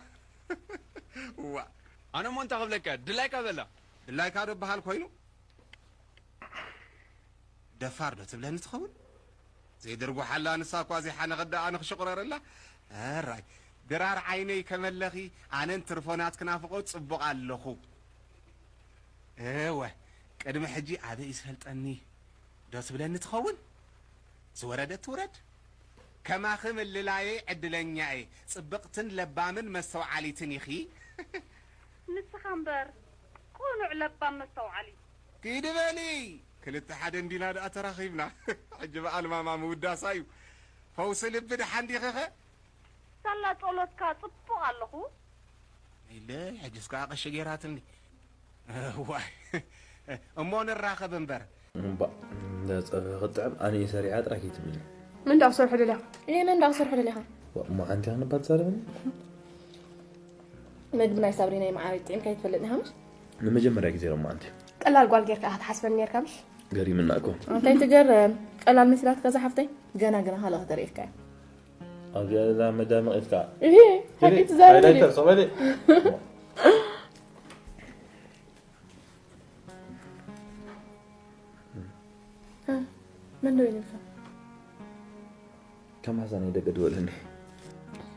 ዋ። ኣነ እሞ እንታይ ክብለካ፣ ድላይካ በላ። ድላይካ ዶ በሃል ኮይኑ? ደፋር ዶ ትብለኒ ትኸውን? ዘይድርጉሓላ ንሳ እኳ ዘይሓነኸት ደኣ ኣነ ክሽቑረረላ? ኣራይ፣ ድራር ዓይነይ ከመለኺ ኣነን ትርፎ ናትኪ ናፍቖት ጽቡቕ ኣለኹ። እወ፣ ቅድሚ ሕጂ ኣበይ ዝፈልጠኒ ዶ ትብለኒ ትኸውን? ዝወረደት ትውረድ። ከማኺ ምልላየይ ዕድለኛ እየ። ጽብቕትን ለባምን መስተውዓሊትን ኢኺ። ንስኻ እምበር ቅኑዕ ለባም መስተውዓሊ። ኪዲ በሊ። ክልተ ሓደ እንዲና ደኣ ተራኺብና። ሕጂ በኣል ማማ ምውዳሳ እዩ። ፈውሲ ልቢ ደሓን ዲኺኸ? ሳላ ጸሎትካ ጽቡቕ ኣለኹ። ኢለ ሕጅስ ከኣ ቀሺ ገይራትኒ። ዋይ። እሞ ንራኸብ እምበር። እምባእ፣ እንዳ ጸብሒ ክጥዕም ኣነ እየ ሰሪዓ ጥራይ ከይትብልኒ። መን ደኣ ክሰርሖ ደሊኻ? እየ፣ መን ደኣ ክሰርሖ ደሊኻ? ዋ፣ እሞ ሓንቲ ክንባ ትዛረብኒ? መግቢ ናይ ሳብሪና መዓረይ ጥዒምካ ኣይትፈልጥን ኢኻ ምሽ? ንመጀመርያ ግዜ ሎማዓንቲ። ቀላል ጓል ጌርካ ኢኻ ትሓስበኒ ኔርካ ምሽ? ገሪምና እኮ። እንታይ ትገርም? ቀላል መሲላትካ ዝሓፍተይ? ገና ገና ካልእ ከተርእየካ እያ። ኣብዚኣ ዘላ መዳመቒት ከኣ። እሂ፣ ሓቂ ትዛረብ ሃይላይተር፣ እየ። ሶበሌ። እ፣ መን ደው ኢሉልካ? ከም ሓዛ ናይ ደቂ ድወለኒ።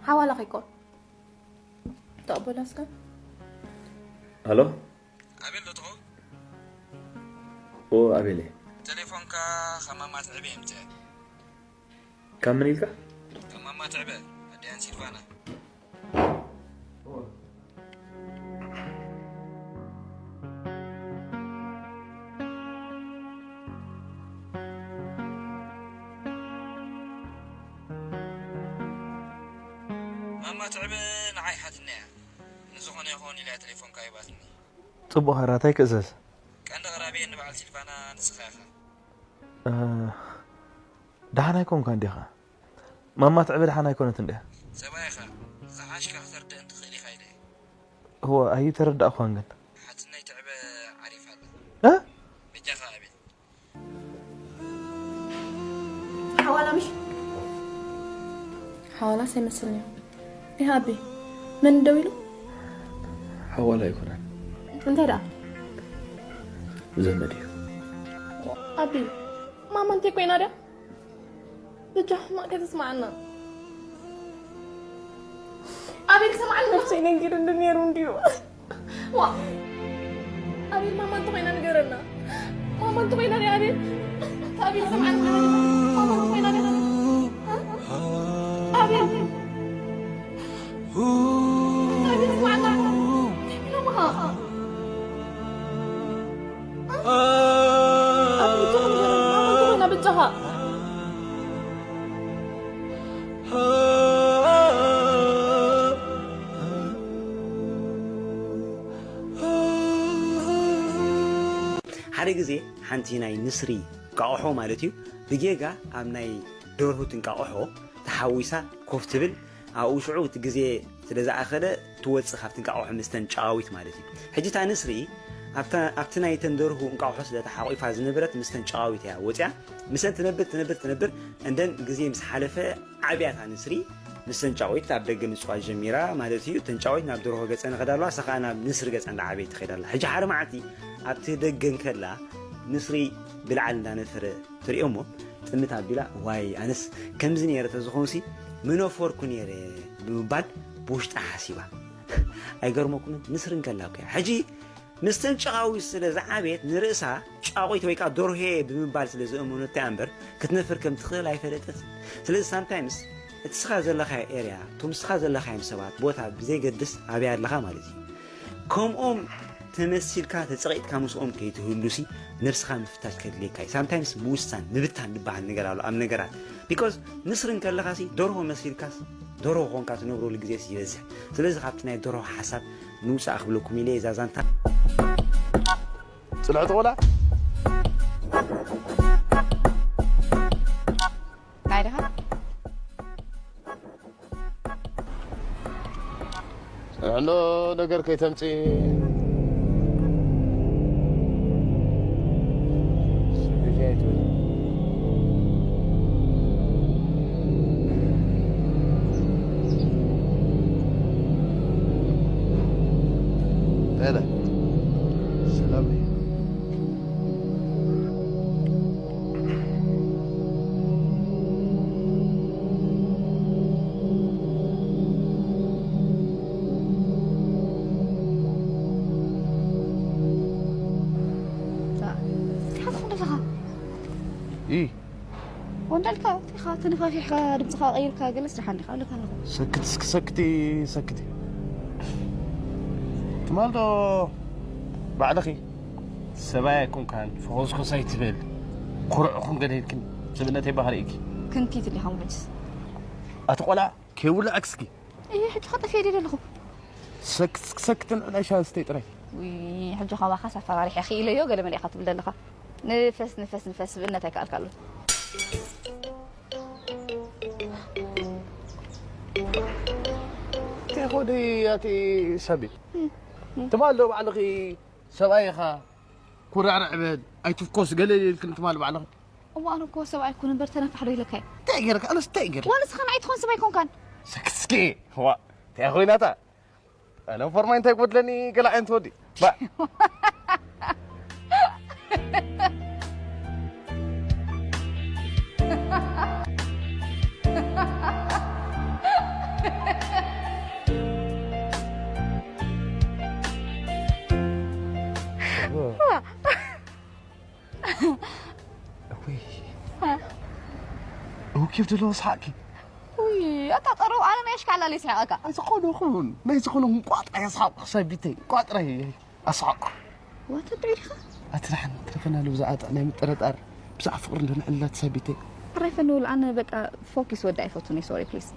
ሓዋላ ከይኮን። ተቐበላ እስከ። ሃሎ? ኣቤል ዶ ትኸውን? ኦ፣ ኣቤል እየ። ቴሌፎንካ ካብ ማማ ትዕበ እየ ምጽእ። ካብ መን ኢልካ? ካብ ማማ ትዕበ፣ ኣዲኣን ሲልቫና። ማማ ትዕበ ንዓይ ሓትና እያ። ንዝኾነ ይኹን ኢላ እያ ቴሌፎንካ ሂባትኒ። ጽቡቕ፣ ሓራታይ ክእዘዝ። ቀንዲ ኣቕራቢኤ ንበዓል ሲልቫና ንስኻ ኢኻ። እ፣ ደሓን ኣይኮንካን ዲኻ? ማማ ትዕበ ደሓን ኣይኮነትን ድያ? ሰብኣይኻ ዝሓሽካ ክተርድእን ትኽእል ኢኻ ኢለ እየ። እወ፣ ኣይተረዳእኳን ግን። ሓትነይ ትዕበ ዓሪፋ ኣላ። እ? በጃኻ ኣቤል። ሓዋላ ምሽ? ሓዋላስ ኣይመስልን እዩ። ይህ ኣቢ፣ መን ደው ኢሉ? ሓዋላ ኣይኮነን። እንታይ ደኣ? ዘመድ እዩ። ኣቢ፣ ማማ እንታይ ኮይና ድያ? በጃ ሕማቕ ከተስማዓና። ኣቤል ሰማዕኒ ነብሰይ ነንጊሩ እንድነይሩ እንድዩ። ዋ፣ ኣቤል ማማ እንተኾይና ንገረና። ማማ እንተኾይና ድያ ኣቤል? ኣቤል ሰማዕኒ ንገረና። ማማ እንተኾይና ንገረና። ኣቤል። ኣቤል ሰማዕና። ኢሎምኻ። ኣቤል፣ ብጃኻ ንገረና። ማማ እንተኾይና ብጃኻ። ሓደ ግዜ ሓንቲ ናይ ንስሪ እንቃቑሖ ማለት እዩ፣ ብጌጋ ኣብ ናይ ደርሁት እንቃቑሖ ተሓዊሳ ኮፍ ትብል፣ ኣብኡ ሽዑ እቲ ግዜ ስለ ዝኣኸለ ትወጽእ ካብቲ እንቃቑሖ ምስተን ጨቓዊት ማለት እዩ። ሕጂ እታ ንስሪ ኣብታ፣ ኣብቲ ናይተን ደርሁ እንቃቑሖ ስለ ተሓቑፋ ዝነበረት ምስተን ጨቓዊት እያ ወጽያ። ምስተን ትነብር፣ ትነብር፣ ትነብር፣ እንደን ግዜ ምስ ሓለፈ ዓብያ እታ ንስሪ። ምስተን ጨቓዊት ኣብ ደገ ምጽዋት ጀሚራ ማለት እዩ። እተን ጨቓዊት ናብ ደርሆ ገጸን ይኸዳ ኣለዋ፣ እሳ ኸኣ ናብ ንስሪ ገጻ እንዳዓበየት ትኸይድ ኣላ። ሕጂ ሓደ መዓልቲ ኣብቲ ደገ እንከላ ንስሪ ብላዕሊ እንዳነፈረ ትሪኦ እሞ ጥምት ኣቢላ፣ "ዋይ፣ ኣነስ ከምዚ ነይረ ተዝኾንሲ ምነፈርኩ ነይረ" ብምባል ብውሽጣ ሓሲባ። ኣይገርመኩምን? ንስሪ እንከላ እኮ እያ። ሕጂ ምስተን ጨቓዊት ስለ ዝዓበየት ንርእሳ ጨቓዊት ወይ ከኣ ደርሆ እየ ብምባል ስለ ዝእመነቶ እያ እምበር ክትነፍር ከም ትኽእል ኣይፈለጠትን። ስለዚ ሳምታይምስ እቲ ስኻ ዘለኻዮ ኤርያ፣ እቶም ስኻ ዘለኻዮም ሰባት፣ ቦታ ብዘይገድስ ኣበይ ኣለኻ ማለት እዩ። ከምኦም ተመሲልካ ተጸቒጥካ ምስኦም ከይትህሉሲ ነብስኻ ምፍታሽ ከድልየካ እዩ። ሳምታይምስ ምውሳን፣ ምብታን ዝበሃል ነገር ኣሎ ኣብ ነገራት። ቢኮዝ ንስሪ እንከለኻሲ ደርሆ መሲልካስ ደርሆ ኾንካ ትነብረሉ ግዜስ ይበዝሕ። ስለዚ ካብቲ ናይ ደርሆ ሓሳብ ንውጻእ ክብለኩም ኢለ እዛ ዛንታ። ጽንዕቲ ቆልዓ። ናይ ደኻ ሕሎ ነገር ከይተምፅእ። ወንዳልካ ቲኻ ተነፋፊሕካ ድምፅኻ ቀይርካ ገለስ ደሓን ዲኻ ኣለካ ኣለኹ። ሰክት እስኪ ሰክቲ ሰክቲ ትማልዶ ባዕልኺ ሰባይ ኣይኮንካን ፈኾስኮስ ኣይትበል ኩርዕኹም ገለ ኢልክን ስብእነተይ ባህሪ ኢኪ። ክንቲት እንዲኻ መችስ ኣቲ ቆልዓ ከይውልዐክስኪ ይህ ሕጂ ከጠፍየ ደለኹ። ሰክት እስኪ ሰክትን ዕላሻ ስተይ ጥራይ። ሕጂ ካባኻስ ኣፈራሪሐ ክኢለዮ ገለ መሊእካ ትብል ዘለኻ። ንፈስ ንፈስ ንፈስ ስብእነት ኣይከኣልካ ኣሎ። እንታይ ኾዲ ኣቲ ሰቢ ትማል ዶ ባዕልኺ ሰብኣይ ኢኻ ኩራዕራዕ በል ኣይትፍኮስ ገለ ኢልክን ትማል ባዕልኺ። እሞ ኣነ እኮ ሰብኣይ ኩን እምበር ተነፋሕ ዶ ኢለካ እየ። እንታይ ገርካ ኣነስ እንታይ ገር ዋላ ንስኻ ንዓይ ትኾን ሰብ ኣይኮንካን። ሰክስኪ ዋ እንታይ ኮይናታ ኣነ ፎርማይ እንታይ ጎድለኒ ገለ ዓይነት ወዲ ባ እው ኬፍ ዘለዎ ሰሓቅኪ ውይ ኣታ ጠረው ኣነ ናይ ኣሽካላል ይስሕቐካ ዝኾነ ኹን ናይ ዝኾነ ኹን ቋጥራ የስሓቕ ሰቢተይ ቋጥራ ኣስሓቕ ዋተ ጥዒድካ ኣቲ ደሓን ትረፈና ሉ ብዛዕባ ጥዕናይ ምጥርጣር ብዛዕባ ፍቕሪ እንዶ ንዕልላት ሰቢተይ ራይፈን ንብል ኣነ በቃ ፎኪስ ወዲ ኣይፈቱን ሶሪ ፕሊስ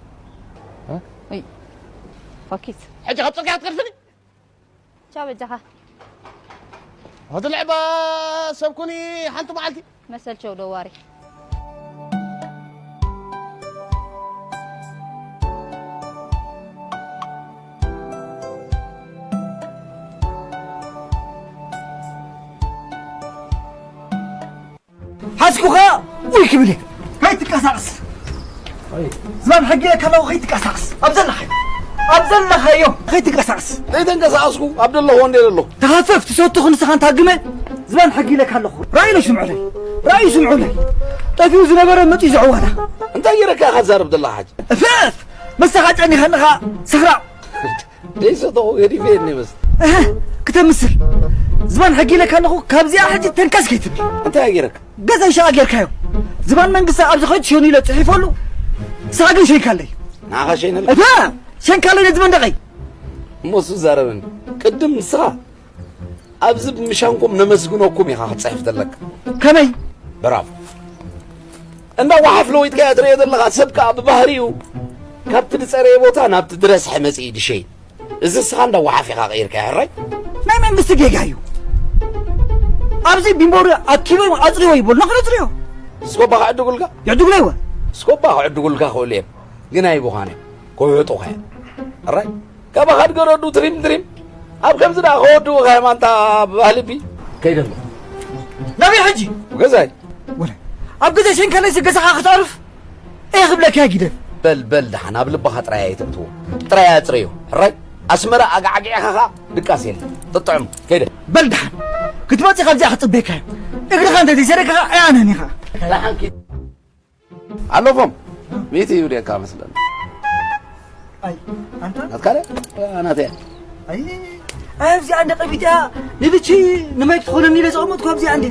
እ? ወይ ፎኪስ ሕጂ ካብ ፅርግያ ትኸድፍኒ ቻው በጃኻ ክትልዕባ ሰብ ኩኒ ሓንቲ መዓልቲ መሰል ቸው ደዋሪ ሓዝኩኻ ውይ ክብል እየ። ከይትንቀሳቐስ ዝባን ሕጊ እየ ከለኹ ከይትንቀሳቐስ ኣብ ዘለኻዮ ኣብ ዘለኻዮ ከይትንቀሳቐስ። ዘይተንቀሳቐስኩ ኣብ ደለኹ እንደ ዘለኹ። ተሃፈፍ ትሰቱ ክንስኻ እንታግመ ዝባን ሕጊ ኢለካ ኣለኹ። ራእዩ ስምዑለይ ራእዩ ስምዑለይ። ጠፊኡ ዝነበረ መፂኡ ዘዕዋታ። እንታይ ገይረካ ኢኻ ትዛረብ ዘለኻ ሓጂ? እፍፍ መሳኻ ጨኒኻ ኣለኻ ሰኽራቕ። ደይሰተኹ ገዲፈ እየ እኒመስል እህ፣ ክተምስል ዝባን ሕጊ ኢለካ ኣለኹ። ካብዚኣ ሕጂ ተንከስ ከይትብል። እንታይ ገይረካ? ገዛይ ሸቓ ጌርካዮ። ዝባን መንግስቲ ኣብዚ ኸይድ ሸኑ ኢለ ፅሒፈሉ። ንስኻ ግን ሸይካለይ። ንዓኻ ሸይነልካ? እታ ሸንካለይ ነዚ መንደቐይ። እሞ እሱ ዛረበኒ። ቅድም ንስኻ ኣብዚ ብምሻንኩም ነመስግነኩም ኢኻ ክትፅሕፍ ዘለካ። ከመይ? ብራቮ። እንዳ ዋሓፍ ለዊጥካዮ ትርእዮ ዘለኻ ሰብ ከኣ ብባህሪኡ ካብቲ ዝጸረየ ቦታ ናብቲ ዝረስሐ መጺኡ ድሸይን። እዚ ንስኻ እንዳ ዋሓፍ ኢኻ ቀይርካዮ ሕራይ? ናይ መንግስቲ ጌጋ እዩ። ኣብዚ ቢምቦሪ ኣኪቦም ኣጽርዮ ይበሉና ክነጽርዮ። እስኮባ ክዕድጉልካ? ይዕድጉለይ ወ። እስኮባ ክዕድጉልካ ክእሉ እዮም ግን ኣይብዃን እዮም። ክውሕጡኻ እዮም። ሕራይ? ካባኻ ድገረዱ ትሪም ትሪም ኣብ ከምዚ ደኣ ከወድኡኻ እዮም ኣንታ ብባህሊ ቢ ከይደ ኣለኹ ናበይ ሕጂ ገዛይ ወለ ኣብ ገዛ ሸንከለይሲ ገዛኻ ክተዕርፍ እየ ክብለካ ግደፍ በል በል ደሓን ኣብ ልብኻ ጥራይ ኣይተእትዎ ጥራይ ኣፅረዮ ሕራይ ኣስመራ ኣጋዕጊዕኻ ኸዓ ድቃስ የለ ጥጥዕም ከይደ በል ደሓን ክትመፅእ ካብዚኣ ክፅበየካ እየ እግርኻ እንተዘይሰደካ ኸዓ ኣያነን ኢኻ ደሓን ኣለፎም ሚእቲ ይብልየካ መስለኒ ኣይ ኣንተ ናትካ ደ ናተያ ኣይ ኣይ ኣብዚኣ እንደ ቀቢታ ንልቺ ንመይ ክትኾነኒ ኢለ ዘቐመጥኩ ኣብዚኣ እንዲ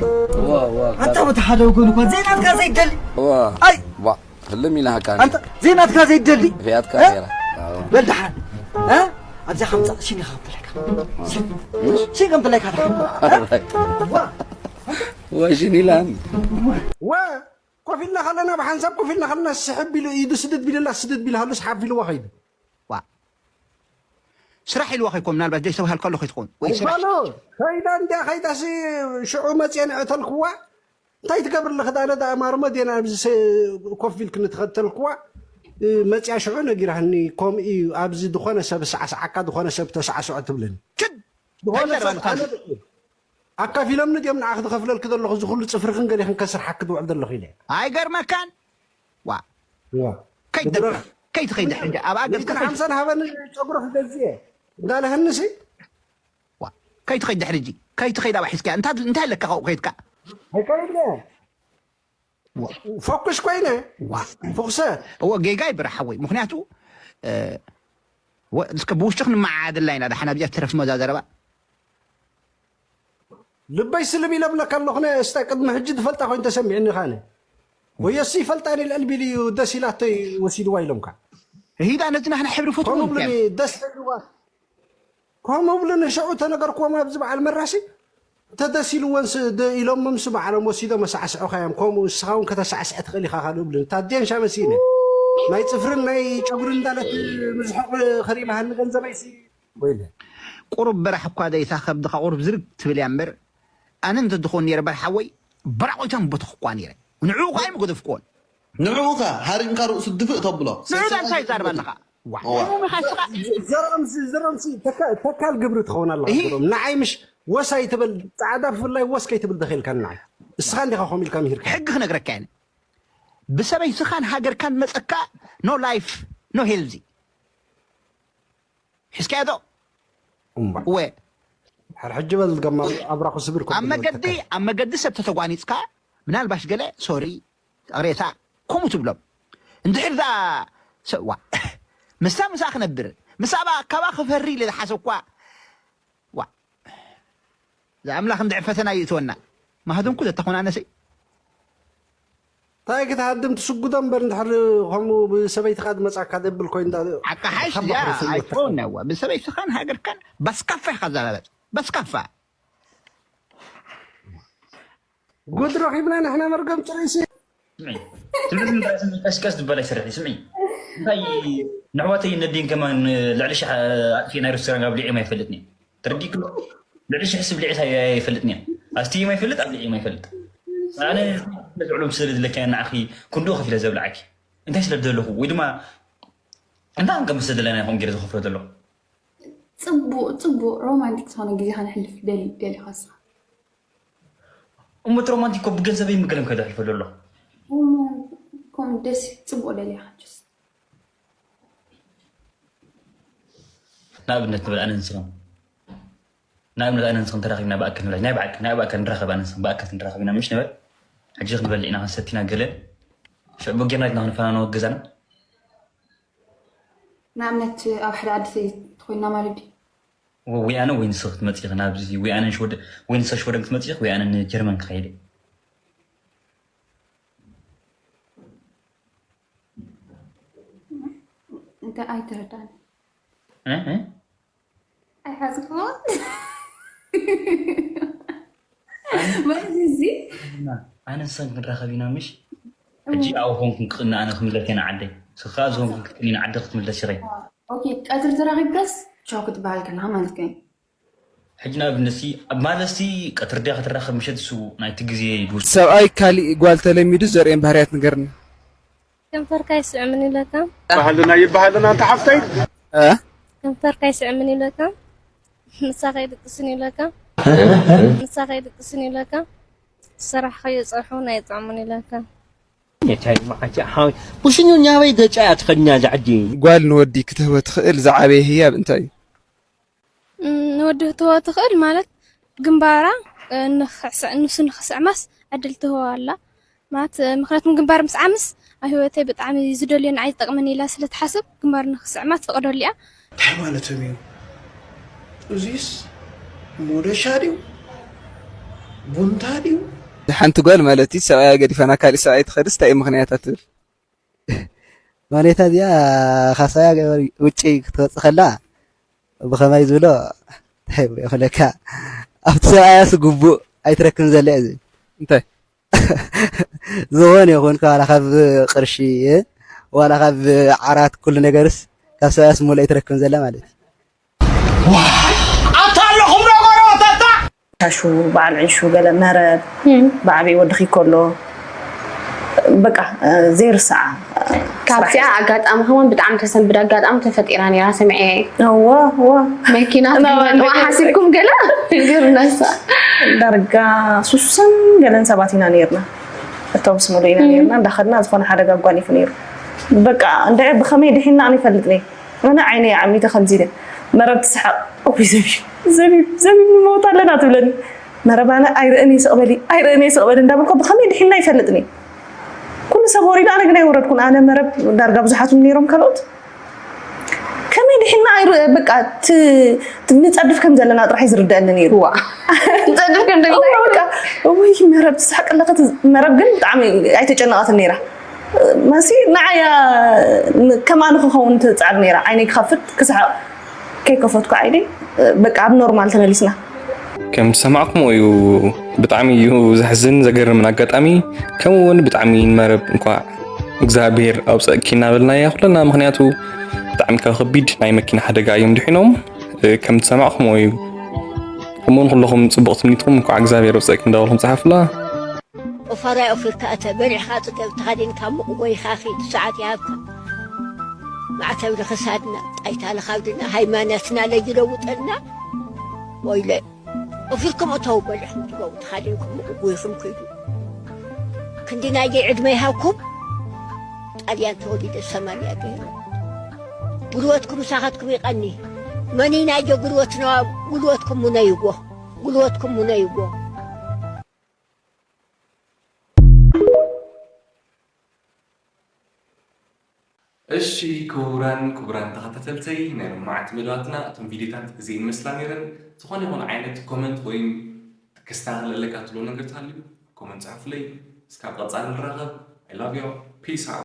ዋ ዋ ኣንተ ወተ ሓደ ወገን እኳ ዘይናትካ ዘይደሊ ዋ ኣይ ዋ ህልም ኢላሃካ ኣንተ ዘይናትካ ዘይደሊ ፍያትካ ነይራ በል ደሓን እ ኣብዚኣ ከምፃእ ሽኒ ከምትለካ ሽኒ ከምትለካ ደሓን ዋ ወሽን ኢላን ዋ ኮፍ ኢልና ከለና ብሓንሳብ ኮፍ ኢልና ከለና ስሕብ ኢሉ ኢዱ ስድድ ቢልላ ስድድ ቢልሃሉስ ሓፍ ኢልዋ ኸይዱ ዋ ስራሕ ኢልዋ ከይኮን፣ ምናልባት ዘይሰብሃልካ ኣሎ ከይትኸውን ወይ ስራሕ። ፋኖ ከይዳ እንዲያ ከይዳሲ ሽዑ መፅየ ንዕተልክዋ እንታይ ትገብር ኣለኺ? ዳነ ዳ ኣማርሞ ዴና ኣብዚ ኮፍ ኢልክ ንትኸተልክዋ መፅያ ሽዑ ነጊራህኒ። ከምኡ እዩ ኣብዚ ዝኾነ ሰብ ሳዕሳዓካ ዝኾነ ሰብ ተሳዕስዖ ትብልን ዝኾነ ሰብ ኣነ ኣካፊሎምኒ ድዮም ንዓኺ ዝኸፍለልኪ ዘለኹ እዚ ኩሉ ፅፍርኽን ገሊኽን ከስርሓኪ ዝውዕል ዘለኹ ኢለ። ኣይገርመካን? ዋ ዋ ከይትኸይድ ሕጂ ኣብኣ ገዝካ ሓምሳን ሃበኒ ጨጉሪ ክገዝእ እየ እንዳለህንሲ ከይትኸይድ ድሕሪ ሕጂ ከይትኸይድ ኣብኣ ሒዝካ እንታይ ኣለካ ካብኡ ከይድካ ኣይከይድለ ፎኩስ ኮይነ ፎኩሰ እዎ ጌጋ ይብራ ሓወይ ምክንያቱ እስከ ብውሽጥክ ንመዓድላ ኢና ደሓን ኣብዚኣ ትረፍ መዛ ዘረባ ልበይ ስልብ ኢለ ብለካ ኣለኹ እስታ ቅድሚ ሕጂ ዝፈልጣ ኮይኑ ተሰሚዕኒ ካነ ወየሲ ይፈልጣኒ ልዕል ቢሉ እዩ ደስ ኢላተይ ወሲድዋ ኢሎምካ ሂዳ ነቲ ናሕና ሕብሪ ፈትዎ ከምኡ ብሉኒ ደስ ኢልዋ ከምኡ ብሉኒ ሽዑ ተነገርክዎም ኣብዚ በዓል መራሲ ተደስ ኢልወንስ ኢሎሞምስ ባዕሎም ወሲዶም ኣሳዕስዑኻ እዮም ከምኡ ንስኻ እውን ከተሳዕስዐ ትኽእል ኢኻ ካልእ ብሉኒ ታዴንሻ መሲነ ናይ ፅፍርን ናይ ጨጉሪ እንዳለት ምዝሕቕ ከሪማሃኒ ገንዘበይሲ ወይለ ቁሩብ በራሕ እኳ ዘይታ ከብድኻ ቁሩብ ዝርግ ትብል እያ እምበር ኣነ እንተዝኸውን ነይረ በርሓወይ በራቆይታን ቦተኽኳ ነይረ ንዕኡ ከዓ ኣይምገደፍክዎን ንዕኡ ከ ሃሪምካ ርእሱ ድፍእ ተብሎ ንዑ ዳ እንታይ ይዛርብ ኣለኻ ዘርኦምሲ ተካል ግብሪ ትኸውን ኣለኻ ንዓይ ምሽ ወስ ኣይትበል ፃዕዳ ብፍላይ ወስ ከይትብል ደኺልካ ንዓይ እስኻ እንዲኻ ኮም ኢልካ ምሂርካ ሕጊ ክነግረካ እየ ብሰበይትኻን ሃገርካን መፀካ no life no healthy ሒዝካዮ ዶ እምባ ወ ሕር ሕጂ በል ገማ ኣብራኹ ስብር ኮ ኣብ መገዲ ኣብ መገዲ ሰብ ተተጓኒፅካ ምናልባሽ ገለ ሶሪ ሬሳ ከምኡ ትብሎም እንድሕር ዛ ሰዋ ምስታ ምሳ ክነብር ምስ ኣባ ካባ ክፈሪ ኢለ ዝሓሰብኳ ዋ እዛ ኣምላኽ እንድሕር ፈተና ይእትወና ማህደንኩ ዘተኾናነሰይ እንታይ ክትሃድም ትስጉዶ እምበር እንድሕር ከምኡ ብሰበይትኻ ዝመፃካ ዘብል ኮይኑ ዓቃሓሽ እዚኣ ኣይትኸውን ነዋ ብሰበይትኻን ሃገርካን ባስካፋ ኢኻ ዘባበጥ ባስካፋ ጉድ ረኺብና ንሕና መርገም ጥሪሲ ስምዒ ትምህርቲ ምድራስን ቀስቀስ ዝበላ ይሰርሕ ስምዒ እንታይ ንሕዋተይ ነዲን ከማን ልዕሊ ሽሕ ኣጥፊ ናይ ሬስቶራንት ኣብሊዕም ኣይፈልጥን እየ ተረዲእክሎ ልዕሊ ሽሕ ስብሊዒት ኣይፈልጥን እየ ኣስትይም ኣይፈልጥ ኣብሊዕም ኣይፈልጥ ኣነ ዝዕሉም ስለ ዝለኪ ንዓኺ ክንድኡ ከፊለ ዘብልዓኪ እንታይ ስለ ዘለኹ ወይ ድማ እንታይ ከም ስለ ዘለና ይኾን ገይረ ዝኸፍሎ ዘለኹ ፅቡቅ ፅቡቅ ሮማንቲክ ዝኾነ ግዜ ከነሕልፍ ደሊ ደሊ ኸስኻ እሞ እቲ ሮማንቲክ እኮ ብገንዘበይ ምግለም ከደሕልፈሉ ኣለኹ ከም ደስ ፅቡቅ ደልያ ጀስት ንኣብነት ንበል ኣነ ንስኽን ንኣብነት ኣነ ንስኽን ተራኺብና ብኣካል ንብላ ናይ ብዓቂ ናይ ብኣካል ንራኸብ ኣነ ንስኽን ብኣካል ንራኸብ ኢና ምሽ ንበል ሕጂ ክንበልዕ ኢና ክንሰቲና ገለ ሽዕቡ ጌርና ኢልና ክንፈናነወ ገዛና ንኣብነት ኣብ ሓደ ዓዲ ኮይና ማለት ድዩ ወያነ ወይ ንስኺ ክትመፅኢ ናብዚ ወያነን ሽወደ ወይ ንሰ ሽወደን ክትመፅኢ ወያነ ንጀርመን ክኸይድ እንታይ ኣይተረዳን ኣይሓዝክዎ ማለት እዚ ኣነ ንሰን ክንራኸብ ኢና ምሽ ሕጂ ኣብ ኾንኩም ክቕና ኣነ ክምለስ ኢና ዓደይ ስኻ ዝኾንኩም ክትቅኒ ዓደ ክትምለስ ይኸይ ኦኬ ቀትሪ ተራኺብካስ ቻው ክትበሃል ከለኻ ማለት ከ ሕጂ ንኣብነት ሲ ኣብ ማለት ሲ ቀትሪ ድያ ክትራኸብ ምሸት እሱ ናይቲ ግዜ ይድውስ ሰብኣይ ካሊእ ጓል ተለሚዱ ዘርእየን ባህርያት ንገርኒ ከንፈርካ ይስዕምን ይብለካ ባህልና ይበሃልና እንተ ሓፍተይ እ? ከንፈርካ ይስዕምን ይብለካ ምሳኻ ይድቅስን ይብለካ ምሳኻ ይድቅስን ይብለካ ዝሰራሕኻዮ ፀብሑ ናይ ጥዕሙን ይብለካ የቻይ መዓቻ ሓወይ ብሽኙ ኛበይ ገጫ እያ ትኸድኛ ዛዕዲ ጓል ንወዲ ክትህቦ ትኽእል ዝዓበየ ህያብ እንታይ እዩ? ንወዲ ክትህቦ ትኽእል ማለት ግንባራ ንሱ ንኽስዕማስ ዕድል ትህቦ ኣላ ማለት ምክንያቱም ግንባር ምስ ዓምስ ኣብ ህይወተይ ብጣዕሚ ዝደልዮ ንዓይ ዝጠቅመኒ ኢላ ስለ ትሓስብ ግንባር ንኽስዕማ ትፈቅደሉ እያ እንታይ ማለቶም እዩ እዚስ ሞደሻ ድዩ ቡንታ ድዩ ሓንቲ ጓል ማለት እዩ ሰብኣያ ገዲፋ ናብ ካሊእ ሰብኣይ ትኸድስ እንታይ እዩ ምኽንያታ ትብል ማለታ እዚኣ ካብ ሰብኣያ ውጭ ክትወፅእ ከላ ብኸመይ ዝብሎ እንታይ ብሎ ይኽለካ ኣብቲ ሰብኣያስ ግቡእ ኣይትረክብን ዘለ እዚ እንታይ ዝኾነ ይኹን ዋላ ካብ ቅርሺ ዋላ ካብ ዓራት ኩሉ ነገርስ ካብ ሰብኣያስ ሙሉእ ኣይትረክብን ዘለ ማለት እዩ ኣታ ኣለኹም ዶ ጎረባብታ? ሻሹ በዓል ዕንሹ ገለ መረብ ብዓብይ ወድኺ ከሎ በቃ ዘይርሳዓ። ካብዚኣ ኣጋጣሚ ከማን ብጣዕሚ ተሰንብድ ኣጋጣሚ ተፈጢራ ነይራ ሰሚዐ። እዎ እዎ መኪና ትመጥዋ ሓሲብኩም ገለ ይርነሳ። ዳርጋ ሱሰን ገለን ሰባት ኢና ነይርና። እቶም ስምሉ ኢና ነይርና እንዳኸድና ዝኾነ ሓደጋ ኣጓኒፉ ነይሩ። በቃ እንደ ብኸመይ ድሒና ኣነ ይፈልጥ ነይ ኣነ ዓይነይ ዓሚተ ከምዚ ኢለ መረብ ትስሓቕ። እውይ ዘቢብ ዘቢብ ዘቢብ ንመውት ኣለና ትብለኒ። መረብ ኣነ ኣይርእን እየ ስቕ በሊ ኣይርእን እየ ስቕ በሊ እንዳበልኩ ብኸመይ ድሒና ይፈልጥኒ። ኩሉ ሰብ ወሪዱ ኣነ ግን ኣይወረድኩን። ኣነ መረብ ዳርጋ ብዙሓት ነይሮም ካልኦት ከመይ ድሒና ኣይር በቃ ት- ት- ንፀድፍ ከም ዘለና ጥራሕ ዝርደአኒ ነይሩ። ዋ ንፀድፍ ከም እዋ ዘለና በቃ እውይ መረብ ትስሓቅ ኣለኸ መረብ ግን ብጣዕሚ ኣይተጨነቐትን ነይራ። መሲ ንዓያ ከማን ክኸውን ትፅዕር ነይራ ዓይነይ ክኸፍት ክስሓቅ ከይከፈትኩ ዓይነይ በቃ ኣብ ኖርማል ተመሊስና። ከም ዝሰማዕኩምዎ እዩ። ብጣዕሚ እዩ ዘሕዝን ዘገርምን ኣጋጣሚ። ከምኡ እውን ብጣዕሚ ንመረብ እንኳዕ እግዚኣብሔር ኣውፀእኪ እናበልናያ ኩለና። ምክንያቱ ብጣዕሚ ካብ ከቢድ ናይ መኪና ሓደጋ እዮም ድሒኖም። እ፣ ከም ዝሰማዕኩምዎ እዩ። ከምኡውን ኩለኹም ፅቡቕ ትምኒትኩም እንኳዕ እግዚኣብሔር ኣውፀእኪ እንዳበልኩም ፀሓፉላ። ኦፋራይ ኦፊርካ እተ በሊዕኻ ፅገብ ተኸዲንካ ሙቕ ጎይኻ ኺድ ሰዓት ይሃብካ። ማዕተብ ንኽሳድና ጣይታ ንኻብድና ሃይማኖትና ለይለውጠልና። ወይለ ኦፊርኩም እተው በሊዕኩም ትገቡ ተኸዲንኩም ሙቕ ጎይኹም ኪዱ። ክንዲ ናየይ ዕድመ ይሃብኩም። ጣልያን ተወሊደ ሰማንያ ገይረ ጉልበትኩም ምሳኻትኩም ይቐኒ። መኒናዮ ጉልበትና ጉልበትኩም ሙነይዎ ጉልበትኩም ሙነይዎ። እሺ ክቡራን ክቡራን ተኸታተልተይ ናይ ሎማዓንቲ መደባትና እቶም ቪዲዮታት እዚኤን ይመስላ ነይረን። ዝኾነ ይኹን ዓይነት ኮመንት ወይም ክስተኻኸል ኣለካ ትብሎ ነገር ተሃልዩ ኮመንት ጽሓፉለይ። እስካብ ቀጻሊ ንራኸብ። I love you. Peace out.